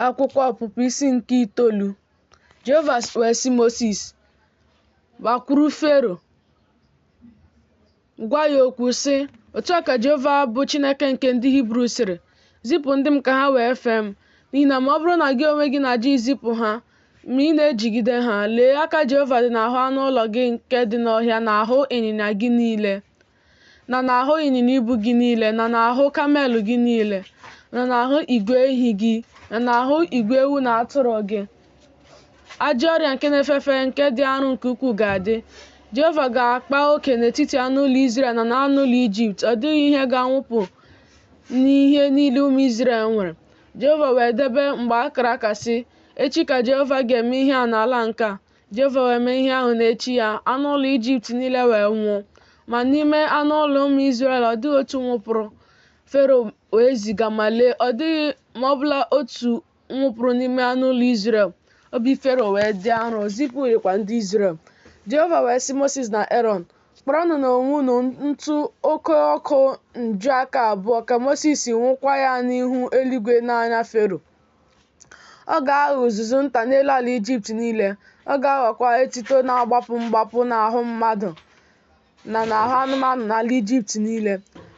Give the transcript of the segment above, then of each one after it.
Akwụkwọ Ọpụpụ isi nke itoolu. Jehova wee sị Mosis, Gbakwuru Fero, gwa ya okwu, sị, Otu a ka Jehova bụ Chineke nke ndị Hibru sịrị, Zipụ ndị m ka ha wee fee m. N'ihi na ma ọ bụrụ na gị onwe gị na-ajụ izipụ ha, ma ị na-ejigide ha, lee, aka Jehova dị n'ahụ anụ ụlọ gị nke dị n'ọhịa, n'ahụ ịnyịnya gị niile, na n'ahụ ịnyịnya ibu gị niile, na n'ahụ kamel gị niile, na n'ahụ igwe ehi gị, na n'ahụ igwe ewu na atụrụ gị. Ajọ ọrịa nke na-efe efe nke dị arụ nke ukwuu ga-adị. Jehova ga-akpa oke n'etiti anụ ụlọ Izrel na anụ ụlọ Ijipt. Ọ dịghị ihe ga-anwụpụ n'ihe niile ụmụ Izrel nwere. Jehova wee debe mgbe a kara aka sị, Echi ka Jehova ga-eme ihe a n'ala nke a. Jehova wee mee ihe ahụ n'echi ya, anụ ụlọ Ijipt niile wee nwụọ. Ma n'ime anụ ụlọ ụmụ Izrel ọ dịghị otu nwụpụrụ. Fero wee ziga, ma lee, ọ dịghị ma ọ bụla otu nwụpụrụ n'ime anụ ụlọ Izrel. Obi Fero wee dị arọ, o zipụghịkwa ndị Izrel. Jehova wee sị Mosis na Erọn, Kpọrọnụ n'onwe unu ntụ oke ọkụ njuaka abụọ ka Mosis wụkwa ya n'ihu eluigwe n'anya Fero. Ọ ga-aghọ uzuzu nta n'elu ala Ijipt niile, ọ ga-aghọkwa etuto na-agbapụ mgbapụ n'ahụ mmadụ na n'ahụ anụmanụ n'ala Ijipt niile.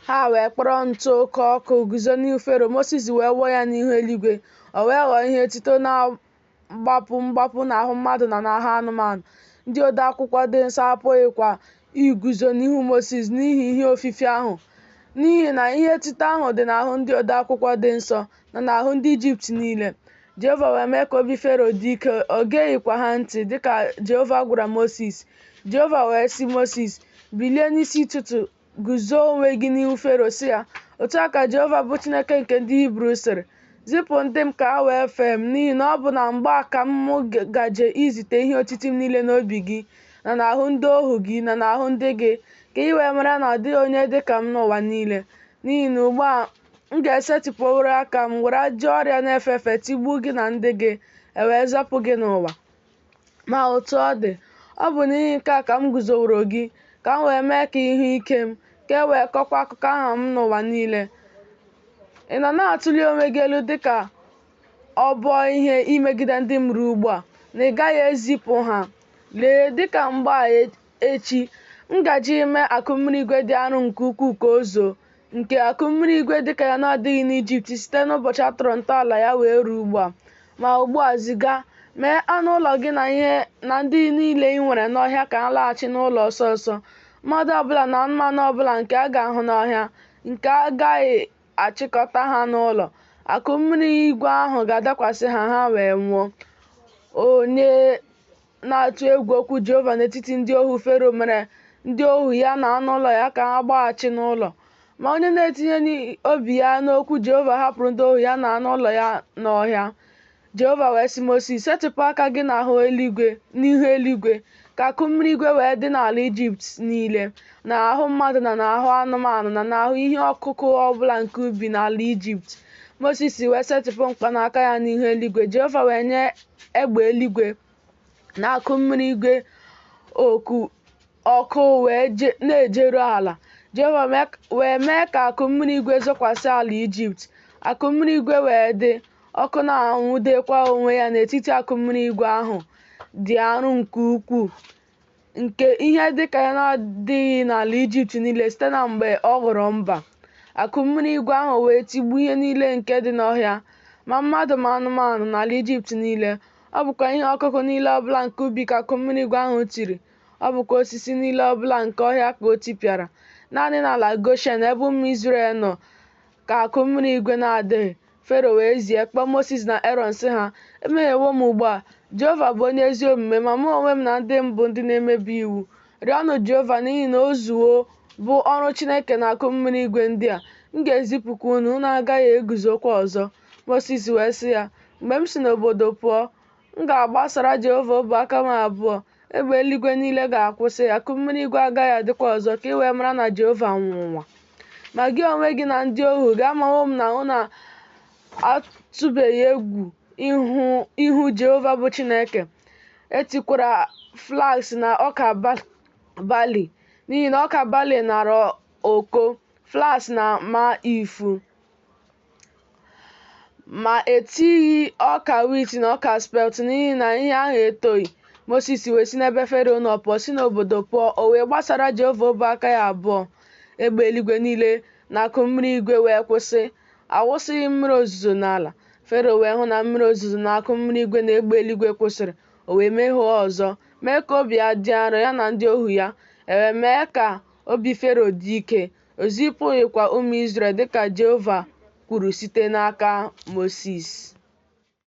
Ha wee kpọrọ ntụ oke ọkụ guzo n'ihu Fero, Mosis wee wụọ ya n'ihu eluigwe, o wee ghọọ ihe etuto na-agbapụ mgbapụ n'ahụ mmadụ na n'ahụ anụmanụ. Ndị ode akwụkwọ dị nsọ apụghịkwa iguzo n'ihu Mosis n'ihi ihe ofifi ahụ, n'ihi na ihe etuto ahụ dị n'ahụ ndị ode akwụkwọ dị nsọ na n'ahụ ndị Ijipt niile. Jehova wee mee ka obi Fero dị ike, o geghịkwa ha ntị, dịka Jehova gwara Mosis. Jehova wee sị Mosis, Bilie n'isi ụtụtụ, guzo onwe gị n'ihu Fero, sị ya, Otu a ka Jehova bụ Chineke nke ndị Hibru sịrị, Zipụ ndị m ka ha wee fee m, n'ihi na ọ bụ na mgbe a ka m gaje izite ihe otiti m niile n'obi gị, na n'ahụ ndị ohu gị, na n'ahụ ndị gị, ka ị wee mara na ọ dịghị onye dị ka m n'ụwa niile. N'ihi na ugbu a m ga-esetịpụworị aka m, were ajọ ọrịa na-efe efe tigbuo gị na ndị gị, e wee zọpụ gị n'ụwa. Ma otu ọ dị, ọ bụ n'ihi nke a ka m guzoworo gị, ka m wee mee ka ị hụ ike m, ka e wee kọkwa akụkọ aha m n'ụwa niile. Ị nọ na-atụli onwe gị elu dị ka ọbọ ihe imegide ndị m ruo ugbu a, na ị gaghị ezipụ ha. Lee, dị ka mgbe a echi, m gaje ime akụ mmiri igwe dị arọ nke ukwuu ka o zoo, nke akụ mmiri igwe dịka ya na-adịghị n'Ijipt site n'ụbọchị a tọrọ ntọala ya wee ruo ugbu a. Ma ugbu a, ziga, mee anụ ụlọ gị na ihe na ndị niile i nwere n'ọhịa ka ha laghachi n'ụlọ ọsọ ọsọ. Mmadụ ọbụla na anụmanụ ọbụla nke a ga-ahụ n'ọhịa, nke a gaghị achịkọta ha n'ụlọ, akụ mmiri igwe ahụ ga-adakwasị ha, ha wee nwụọ. Onye na-atụ egwu okwu Jehova n'etiti ndị ohu Fero mere ndị ohu ya na anụ ụlọ ya ka ha gbaghachi n'ụlọ. Ma onye na-etinye obi ya n'okwu Jehova hapụrụ ndị ohu ya na anụ ụlọ ya n'ọhịa. Jehova wee sị Mosis, Setịpụ aka gị n'ahụ eluigwe, n'ihu eluigwe, ka akụ mmiri igwe wee dị n'ala Ijipt niile, n'ahụ mmadụ na n'ahụ anụmanụ na n'ahụ ihe ọkụkụ ọbụla nke ubi n'ala Ijipt. Mosis wee setịpụ mkpanaka ya n'ihu eluigwe, Jehova wee nye egbe eluigwe na akụ mmiri igwe ọkụ wee na-ejeru ala. Jehova wee mee ka akụ mmiri igwe zokwasị ala Ijipt. Akụ mmiri igwe wee dị, ọkụ na-anwudekwa onwe ya n'etiti akụ mmiri igwe ahụ dị arọ nke ukwuu, nke ihe dịka ya na-adịghị n'ala Ijipt niile site na mgbe ọ ghọrọ mba. Akụ mmiri igwe ahụ wee tigbuo ihe niile nke dị n'ọhịa, ma mmadụ ma anụmanụ, n'ala Ijipt niile. Ọ bụkwa ihe ọkụkụ niile ọbụla nke ubi ka akụ mmiri igwe ahụ tiri, ọ bụkwa osisi niile ọbụla nke ọhịa ka o tipịara. Naanị n'ala Goshen ebe ụmụ Izrel nọ ka akụ mmiri igwe na-adịghị. Fero wee zie kpọọ Mosis na Erọn sị ha, Emehiewo m ugbu a. Jehova bụ onye ezi omume, ma mụ onwe m na ndị m bụ ndị na-emebi iwu. Rịọnụ Jehova, n'ihi na o zuwo bụ ọrụ Chineke na akụ mmiri igwe ndị a. M ga-ezipụkwa unu, unu agaghị eguzokwa ọzọ. Mosis wee sị ya, Mgbe m si n'obodo pụọ, m ga-agbasara Jehova ọbụ aka m abụọ. Egbe eluigwe niile ga-akwụsị, akụ mmiri igwe agaghị adịkwa ọzọ, ka ị wee mara na Jehova nwe ụwa. Ma gị onwe gị na ndị ohu gị, amawo m na unu atụbeghị egwu ihu Jehova bụ Chineke. E tikwara flax na ọka bali, n'ihi na ọka bali nara oko, flax na-ama ifu. Ma e tighị ọka wit na ọka spelt, n'ihi na ihe ahụ etoghị. Mosis wee si n'ebe Fero nọ pụọ, si n'obodo pụọ, o wee gbasara Jehova ọbụ aka ya abụọ. Egbe eluigwe niile na akụ mmiri igwe wee kwụsị, a wụsịghị mmiri ozuzo n'ala. Fero wee hụ na mmiri ozuzo na akụ mmiri igwe na egbe eluigwe kwụsịrị, o wee mehie ọzọ, mee ka obi ya dị arọ, ya na ndị ohu ya. E wee mee ka obi Fero dị ike, o zipụghịkwa ụmụ Izrel dị ka Jehova kwuru site n'aka Mosis.